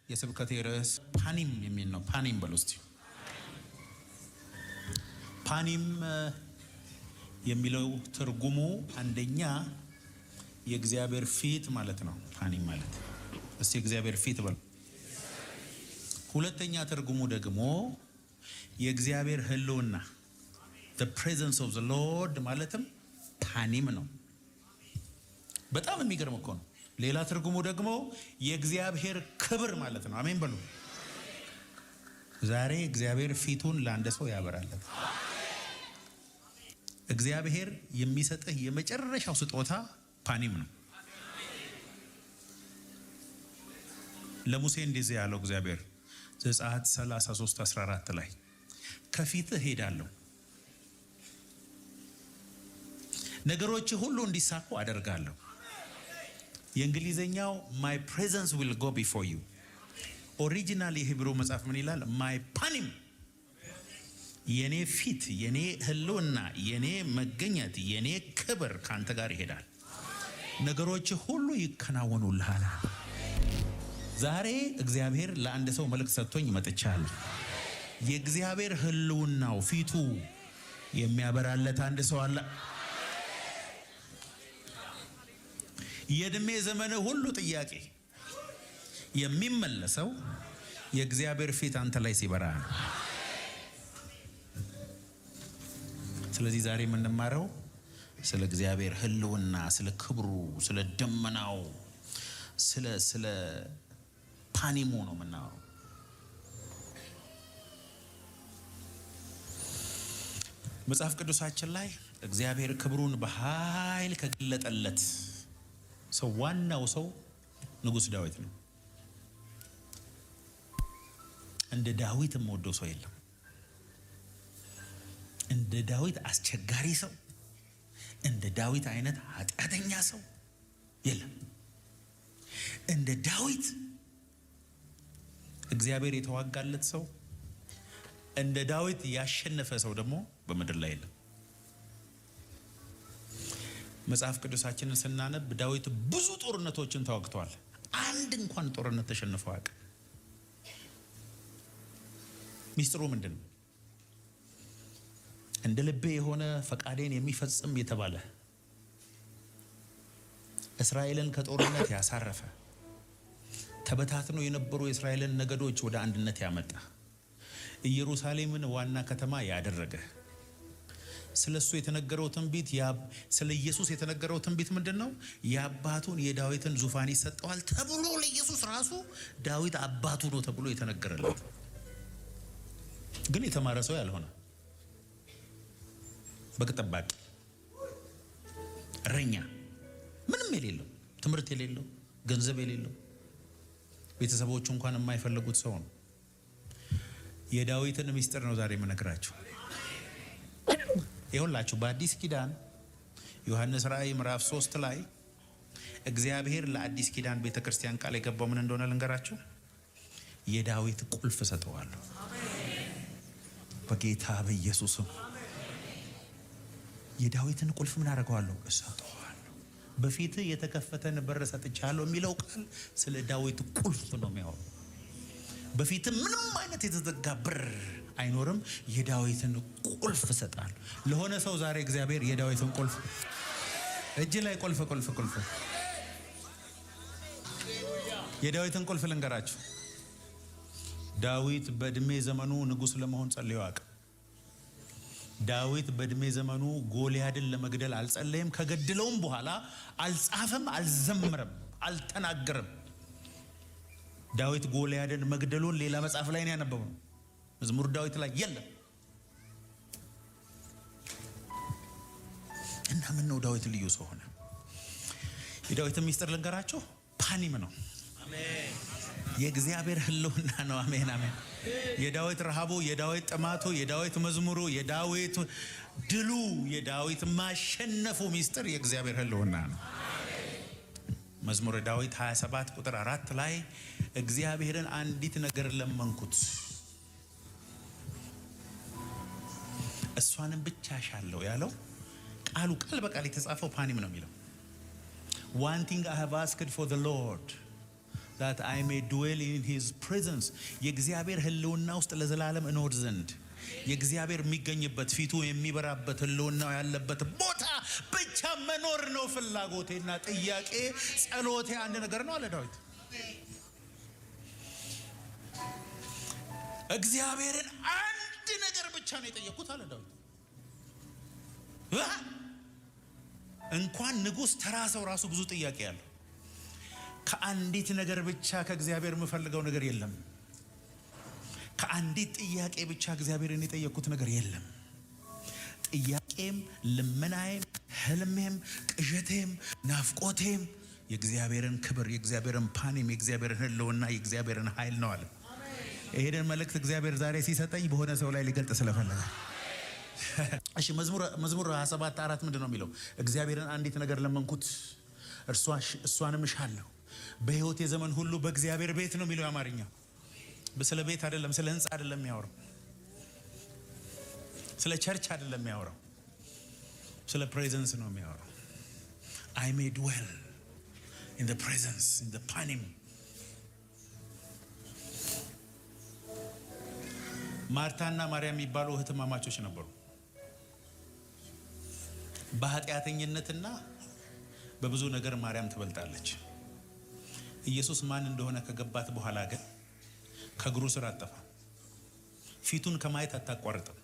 የስብከቴ ርዕስ ፓኒም የሚል ነው። ፓኒም በሉ እስቲ። ፓኒም የሚለው ትርጉሙ አንደኛ የእግዚአብሔር ፊት ማለት ነው። ፓኒም ማለት እስቲ የእግዚአብሔር ፊት በሉ። ሁለተኛ ትርጉሙ ደግሞ የእግዚአብሔር ሕልውና፣ the presence of the Lord ማለትም ፓኒም ነው። በጣም የሚገርም እኮ ነው። ሌላ ትርጉሙ ደግሞ የእግዚአብሔር ክብር ማለት ነው። አሜን በሉ። ዛሬ እግዚአብሔር ፊቱን ለአንድ ሰው ያበራለት። እግዚአብሔር የሚሰጥህ የመጨረሻው ስጦታ ፓኒም ነው። ለሙሴ እንደዚህ ያለው እግዚአብሔር ዘጸአት 33:14 ላይ፣ ከፊትህ ሄዳለሁ፣ ነገሮች ሁሉ እንዲሳኩ አደርጋለሁ። የእንግሊዝኛው "My presence will go before you"። Original የ Hebrew መጽሐፍ ምን ይላል? "My ፓኒም"፣ የኔ ፊት፣ የኔ ህልውና፣ የኔ መገኘት፣ የኔ ክብር ከአንተ ጋር ይሄዳል፣ ነገሮች ሁሉ ይከናወኑልሃል። ዛሬ እግዚአብሔር ለአንድ ሰው መልእክት ሰጥቶኝ መጥቻለሁ። የእግዚአብሔር ህልውናው ፊቱ የሚያበራለት አንድ ሰው አለ። የእድሜ ዘመን ሁሉ ጥያቄ የሚመለሰው የእግዚአብሔር ፊት አንተ ላይ ሲበራ ነው። ስለዚህ ዛሬ የምንማረው ስለ እግዚአብሔር ህልውና፣ ስለ ክብሩ፣ ስለ ደመናው፣ ስለ ፓኒሙ ነው የምናወራው። መጽሐፍ ቅዱሳችን ላይ እግዚአብሔር ክብሩን በኃይል ከገለጠለት ሰው ዋናው ሰው ንጉሥ ዳዊት ነው። እንደ ዳዊት የምወደው ሰው የለም። እንደ ዳዊት አስቸጋሪ ሰው፣ እንደ ዳዊት አይነት ኃጢአተኛ ሰው የለም። እንደ ዳዊት እግዚአብሔር የተዋጋለት ሰው፣ እንደ ዳዊት ያሸነፈ ሰው ደግሞ በምድር ላይ የለም። መጽሐፍ ቅዱሳችንን ስናነብ ዳዊት ብዙ ጦርነቶችን ተዋግተዋል። አንድ እንኳን ጦርነት ተሸንፎ አያውቅም። ሚስጥሩ ምንድን ነው? እንደ ልቤ የሆነ ፈቃዴን የሚፈጽም የተባለ፣ እስራኤልን ከጦርነት ያሳረፈ፣ ተበታትኖ የነበሩ የእስራኤልን ነገዶች ወደ አንድነት ያመጣ፣ ኢየሩሳሌምን ዋና ከተማ ያደረገ፣ ስለ እሱ የተነገረው ትንቢት፣ ስለ ኢየሱስ የተነገረው ትንቢት ምንድን ነው? የአባቱን የዳዊትን ዙፋን ይሰጠዋል ተብሎ፣ ለኢየሱስ ራሱ ዳዊት አባቱ ነው ተብሎ የተነገረለት፣ ግን የተማረ ሰው ያልሆነ፣ በግ ጠባቂ፣ እረኛ፣ ምንም የሌለው፣ ትምህርት የሌለው፣ ገንዘብ የሌለው፣ ቤተሰቦቹ እንኳን የማይፈልጉት ሰው ነው። የዳዊትን ምስጢር ነው ዛሬ የምነግራችሁ። ይሁላችሁ በአዲስ ኪዳን ዮሐንስ ራእይ ምዕራፍ 3 ላይ እግዚአብሔር ለአዲስ ኪዳን ቤተ ክርስቲያን ቃል የገባው ምን እንደሆነ ልንገራችሁ። የዳዊት ቁልፍ እሰጠዋለሁ። በጌታ በኢየሱስም የዳዊትን ቁልፍ ምን አደርገዋለሁ? እሰጠዋለሁ። በፊት የተከፈተን በር ሰጥቻለሁ የሚለው ቃል ስለ ዳዊት ቁልፍ ነው የሚያወራው። በፊት ምንም አይነት የተዘጋ በር አይኖርም። የዳዊትን ቁልፍ እሰጣለሁ። ለሆነ ሰው ዛሬ እግዚአብሔር የዳዊትን ቁልፍ እጅ ላይ ቁልፍ ቁልፍ ቁልፍ፣ የዳዊትን ቁልፍ ልንገራችሁ። ዳዊት በእድሜ ዘመኑ ንጉሥ ለመሆን ጸልዮ አያውቅም። ዳዊት በእድሜ ዘመኑ ጎልያድን ለመግደል አልጸለየም። ከገደለውም በኋላ አልጻፈም፣ አልዘመረም፣ አልተናገረም። ዳዊት ጎልያድን መግደሉን ሌላ መጽሐፍ ላይ ነው ያነበበው። መዝሙር ዳዊት ላይ የለም። እና ምን ነው ዳዊት ልዩ ሰው ሆነ? የዳዊትን ሚስጥር ልንገራችሁ። ፓኒም ነው፣ የእግዚአብሔር ሕልውና ነው። አሜን አሜን። የዳዊት ረሃቡ፣ የዳዊት ጥማቱ፣ የዳዊት መዝሙሩ፣ የዳዊት ድሉ፣ የዳዊት ማሸነፉ ሚስጥር የእግዚአብሔር ሕልውና ነው። መዝሙረ ዳዊት 27 ቁጥር 4 ላይ እግዚአብሔርን አንዲት ነገር ለመንኩት፣ እሷንም ብቻ እሻለሁ ያለው ቃሉ ቃል በቃል የተጻፈው ፓኒም ነው የሚለው። "One thing I have asked for the Lord, That I may dwell in his presence፣ የእግዚአብሔር ህልውና ውስጥ ለዘላለም እኖር ዘንድ፣ የእግዚአብሔር የሚገኝበት፣ ፊቱ የሚበራበት፣ ህልውናው ያለበት ቦታ ብቻ መኖር ነው ፍላጎቴና ጥያቄ፣ ጸሎቴ አንድ ነገር ነው አለ ዳዊት። እግዚአብሔርን አንድ ነገር ብቻ ነው የጠየኩት አለ ዳዊት። እንኳን ንጉሥ ተራ ሰው ራሱ ብዙ ጥያቄ አለው። ከአንዲት ነገር ብቻ ከእግዚአብሔር የምፈልገው ነገር የለም። ከአንዲት ጥያቄ ብቻ እግዚአብሔርን የጠየኩት ነገር የለም። ጥያቄም፣ ልመናዬም፣ ህልሜም፣ ቅዠቴም፣ ናፍቆቴም የእግዚአብሔርን ክብር፣ የእግዚአብሔርን ፓኒም፣ የእግዚአብሔርን ህልውና፣ የእግዚአብሔርን ኃይል ነው አለ። ይሄንን መልእክት እግዚአብሔር ዛሬ ሲሰጠኝ በሆነ ሰው ላይ ሊገልጥ ስለፈለገ። እሺ፣ መዝሙር 27:4 ምንድን ነው የሚለው? እግዚአብሔርን አንዲት ነገር ለመንኩት፣ እሷንም እሻለሁ፣ በህይወቴ ዘመን ሁሉ በእግዚአብሔር ቤት ነው የሚለው አማርኛ። ስለ ቤት አይደለም፣ ስለ ህንፃ አይደለም የሚያወራው፣ ስለ church አይደለም የሚያወራው፣ ስለ presence ነው የሚያወራው። I may dwell in the presence, in the ፓኒም። ማርታና ማርያም የሚባሉ እህትማማቾች ነበሩ። በኃጢአተኝነትና በብዙ ነገር ማርያም ትበልጣለች። ኢየሱስ ማን እንደሆነ ከገባት በኋላ ግን ከእግሩ ስር አትጠፋም። ፊቱን ከማየት አታቋርጥም።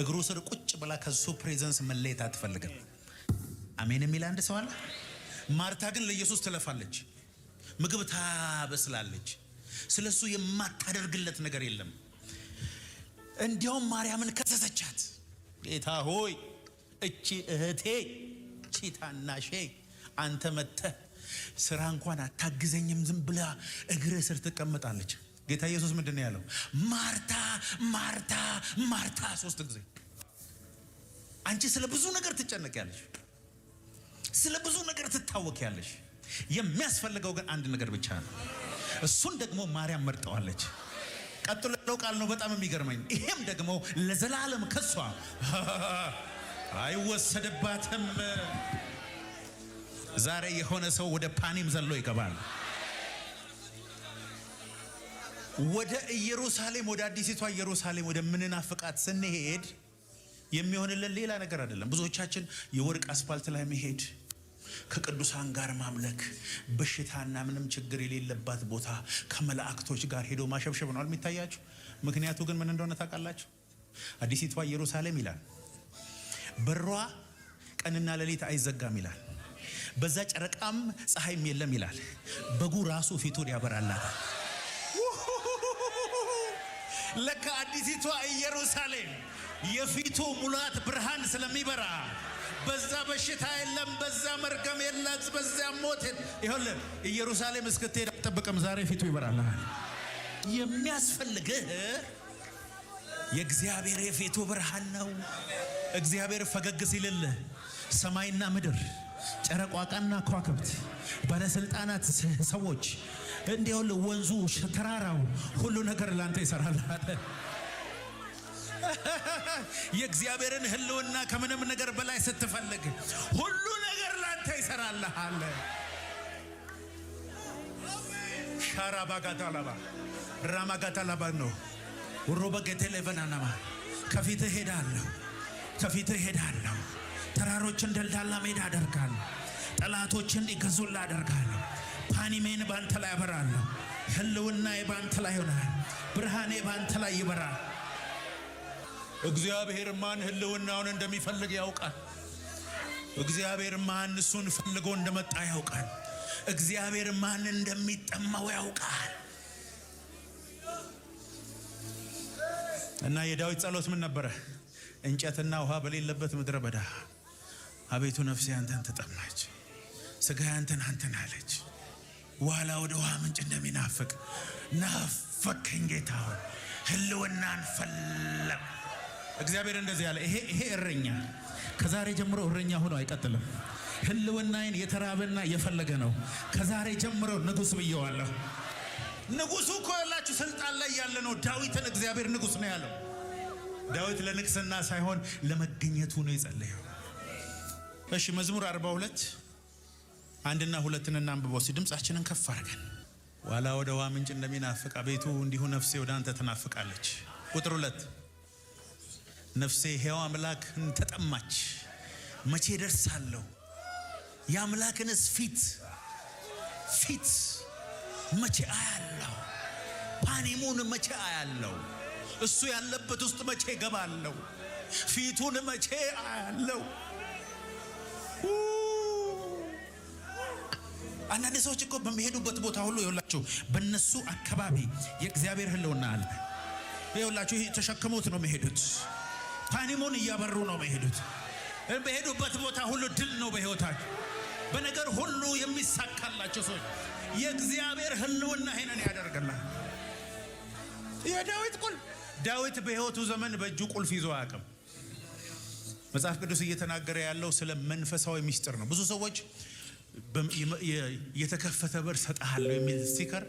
እግሩ ስር ቁጭ ብላ ከሱ presence መለየት አትፈልግም። አሜን የሚል አንድ ሰው አለ? ማርታ ግን ለኢየሱስ ትለፋለች፣ ምግብ ታበስላለች። ስለ እሱ የማታደርግለት ነገር የለም። እንዲያውም ማርያምን ከሰሰቻት። ጌታ ሆይ፣ እቺ እህቴ፣ እቺ ታናሼ፣ አንተ መጥተህ ስራ እንኳን አታግዘኝም፣ ዝም ብላ እግርህ ስር ትቀመጣለች። ጌታ ኢየሱስ ምንድን ነው ያለው? ማርታ፣ ማርታ፣ ማርታ ሶስት ጊዜ። አንቺ ስለ ብዙ ነገር ትጨነቂያለሽ፣ ስለ ብዙ ነገር ትታወኪያለሽ። የሚያስፈልገው ግን አንድ ነገር ብቻ ነው። እሱን ደግሞ ማርያም መርጠዋለች። ቀጥሎ ያለው ቃል ነው በጣም የሚገርመኝ። ይሄም ደግሞ ለዘላለም ከሷ አይወሰድባትም። ዛሬ የሆነ ሰው ወደ ፓኒም ዘሎ ይገባል። ወደ ኢየሩሳሌም፣ ወደ አዲሲቷ ኢየሩሳሌም፣ ወደ ምንናፍቃት ስንሄድ የሚሆንልን ሌላ ነገር አይደለም። ብዙዎቻችን የወርቅ አስፋልት ላይ መሄድ፣ ከቅዱሳን ጋር ማምለክ፣ በሽታና ምንም ችግር የሌለባት ቦታ ከመላእክቶች ጋር ሄዶ ማሸብሸብ ነው የሚታያችሁ። ምክንያቱ ግን ምን እንደሆነ ታውቃላችሁ? አዲሲቷ ኢየሩሳሌም ይላል በሯ ቀንና ሌሊት አይዘጋም ይላል። በዛ ጨረቃም ፀሐይም የለም ይላል። በጉ ራሱ ፊቱን ያበራላታል። ለካ አዲሲቷ ኢየሩሳሌም የፊቱ ሙላት ብርሃን ስለሚበራ በዛ በሽታ የለም፣ በዛ መርገም የለም፣ በዛ ሞት። ይኸውልህ፣ ኢየሩሳሌም እስክትሄድ አትጠብቅም። ዛሬ ፊቱ ይበራልሃል። የሚያስፈልግህ የእግዚአብሔር የፊቱ ብርሃን ነው። እግዚአብሔር ፈገግ ሲልልህ ሰማይና ምድር፣ ጨረቃና ከዋክብት፣ ባለስልጣናት፣ ሰዎች፣ እንዲያውልህ ወንዙ፣ ተራራው፣ ሁሉ ነገር ላንተ ይሰራል። የእግዚአብሔርን ሕልውና ከምንም ነገር በላይ ስትፈልግ ሁሉ ነገር ላንተ ይሰራልሃል። ሻራባጋታላባ ራማጋታላባ ነው ሮበገቴሌቨናናማ። ከፊትህ ሄዳለሁ፣ ከፊትህ ሄዳለሁ። ተራሮችን ደልዳላ ሜዳ አደርጋለሁ። ጠላቶችን እንዲገዙልህ አደርጋለሁ። ፓኒሜን ባንተ ላይ አበራለሁ። ሕልውናዬ ባንተ ላይ ይሆናል። ብርሃኔ ባንተ ላይ ይበራል። እግዚአብሔር ማን ሕልውናውን እንደሚፈልግ ያውቃል። እግዚአብሔር ማን እሱን ፈልጎ እንደመጣ ያውቃል። እግዚአብሔር ማን እንደሚጠማው ያውቃል። እና የዳዊት ጸሎት ምን ነበረ? እንጨትና ውሃ በሌለበት ምድረ በዳ አቤቱ ነፍሴ አንተን ተጠማች፣ ስጋዬ አንተን አንተን አለች። ዋላ ወደ ውሃ ምንጭ እንደሚናፍቅ ናፈከኝ ጌታ ሆይ፣ ሕልውናን ፈለግ። እግዚአብሔር እንደዚህ ያለ፣ ይሄ እረኛ ከዛሬ ጀምሮ እረኛ ሆኖ አይቀጥልም። ሕልውናዬን የተራበና የፈለገ ነው። ከዛሬ ጀምሮ ንጉሥ ብየዋለሁ። ንጉሱ እኮ ያላችሁ ስልጣን ላይ ያለ ነው። ዳዊትን እግዚአብሔር ንጉሥ ነው ያለው። ዳዊት ለንግስና ሳይሆን ለመገኘቱ ነው የጸለየው። እሺ፣ መዝሙር 42 1ና 2ን እናንብበው እስኪ ድምፃችንን ከፍ አድርገን። ዋላ ወደ ውሃ ምንጭ እንደሚናፍቅ አቤቱ እንዲሁ ነፍሴ ወደ አንተ ትናፍቃለች። ቁጥር 2፣ ነፍሴ ሕያው አምላክን ተጠማች፣ መቼ ደርሳለሁ? የአምላክንስ ፊት መቼ አያለሁ? ፓኒሙን መቼ አያለሁ? እሱ ያለበት ውስጥ መቼ ገባለሁ? ፊቱን መቼ አያለሁ? አንዳንድ ሰዎች እኮ በሚሄዱበት ቦታ ሁሉ ይኸውላችሁ በእነሱ አካባቢ የእግዚአብሔር ሕልውና አለ። ይኸውላችሁ ይሄ ተሸክሞት ነው የሚሄዱት። ፓኒሙን እያበሩ ነው የሚሄዱት። በሄዱበት ቦታ ሁሉ ድል ነው በሕይወታቸው። በነገር ሁሉ የሚሳካላቸው ሰዎች የእግዚአብሔር ሕልውና ይሄንን ያደርግላል። የዳዊት ቁልፍ፣ ዳዊት በሕይወቱ ዘመን በእጁ ቁልፍ ይዞ አያውቅም። መጽሐፍ ቅዱስ እየተናገረ ያለው ስለ መንፈሳዊ ሚስጥር ነው። ብዙ ሰዎች የተከፈተ በር ሰጥሃለሁ የሚል sticker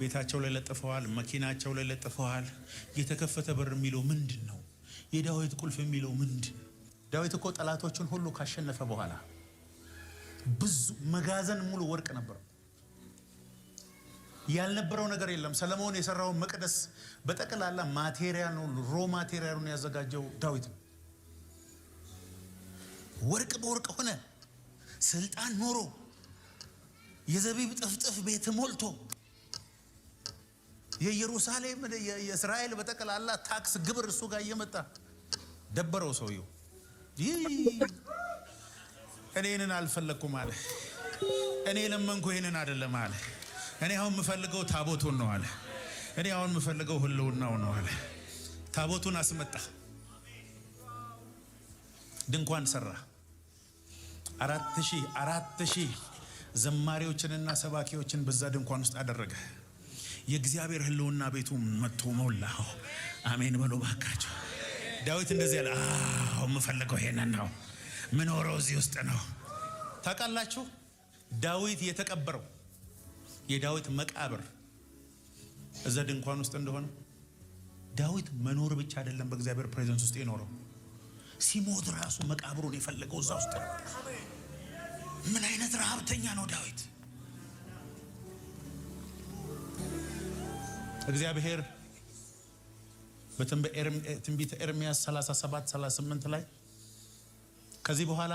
ቤታቸው ላይ ለጥፈዋል፣ መኪናቸው ላይ ለጥፈዋል። የተከፈተ በር የሚለው ምንድን ነው? የዳዊት ቁልፍ የሚለው ምንድን ነው? ዳዊት እኮ ጠላቶቹን ሁሉ ካሸነፈ በኋላ ብዙ መጋዘን ሙሉ ወርቅ ነበረው። ያልነበረው ነገር የለም። ሰለሞን የሰራውን መቅደስ በጠቅላላ material ኡን፣ raw material ኡን ያዘጋጀው ዳዊት ነው። ወርቅ በወርቅ ሆነ። ስልጣን ኖሮ፣ የዘቢብ ጥፍጥፍ ቤት ሞልቶ፣ የኢየሩሳሌም፣ የእስራኤል በጠቅላላ tax ግብር እሱ ጋር እየመጣ ደበረው ሰውየው። ይህ እኔ ይህንን አልፈለግኩም አለ። እኔ የለመንኩ ይህንን አይደለም አለ። እኔ አሁን የምፈልገው ታቦቱን ነው አለ። እኔ አሁን የምፈልገው ህልውናው ነው አለ። ታቦቱን አስመጣ፣ ድንኳን ሰራ። 4000 4000 ዘማሪዎችንና ሰባኪዎችን በዛ ድንኳን ውስጥ አደረገ። የእግዚአብሔር ህልውና ቤቱ መጥቶ ሞላው። አሜን በሉ ባካችሁ። ዳዊት እንደዚህ ያለ፣ አዎ የምፈልገው ይሄንን ነው፣ ምኖረው እዚህ ውስጥ ነው። ታውቃላችሁ፣ ዳዊት የተቀበረው፣ የዳዊት መቃብር እዛ ድንኳን ውስጥ እንደሆነ። ዳዊት መኖር ብቻ አይደለም በእግዚአብሔር presence ውስጥ የኖረው፣ ሲሞት ራሱ መቃብሩን የፈለገው እዛ ውስጥ ነው። ምን አይነት ረሀብተኛ ነው ዳዊት! እግዚአብሔር በትንቢተ ኤርምያስ 37 38 ላይ ከዚህ በኋላ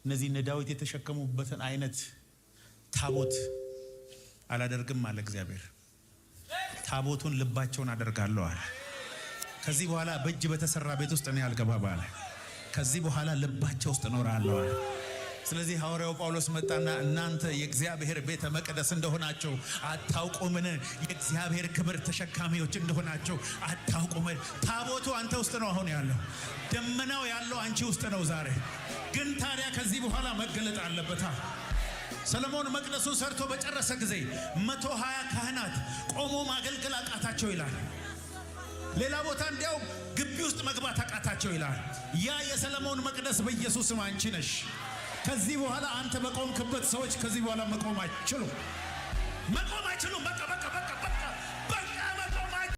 እነዚህ እነ ዳዊት የተሸከሙበትን አይነት ታቦት አላደርግም አለ እግዚአብሔር። ታቦቱን ልባቸውን አደርጋለሁ አለ። ከዚህ በኋላ በእጅ በተሰራ ቤት ውስጥ እኔ አልገባም አለ። ከዚህ በኋላ ልባቸው ውስጥ እኖራለሁ አለ። ስለዚህ ሐዋርያው ጳውሎስ መጣና እናንተ የእግዚአብሔር ቤተ መቅደስ እንደሆናችሁ አታውቁምን? የእግዚአብሔር ክብር ተሸካሚዎች እንደሆናችሁ አታውቁምን? ታቦቱ አንተ ውስጥ ነው አሁን ያለው። ደመናው ያለው አንቺ ውስጥ ነው ዛሬ። ግን ታዲያ ከዚህ በኋላ መገለጥ አለበታ። ሰለሞን መቅደሱን ሰርቶ በጨረሰ ጊዜ 120 ካህናት ቆሞ ማገልገል አቃታቸው ይላል። ሌላ ቦታ እንዲያው ግቢ ውስጥ መግባት አቃታቸው ይላል። ያ የሰለሞን መቅደስ በኢየሱስ ስም አንቺ ነሽ። ከዚህ በኋላ አንተ በቆምክበት ሰዎች ከዚህ በኋላ መቆም አይችሉም። መቆም አይችሉም። በቃ በቃ በቃ።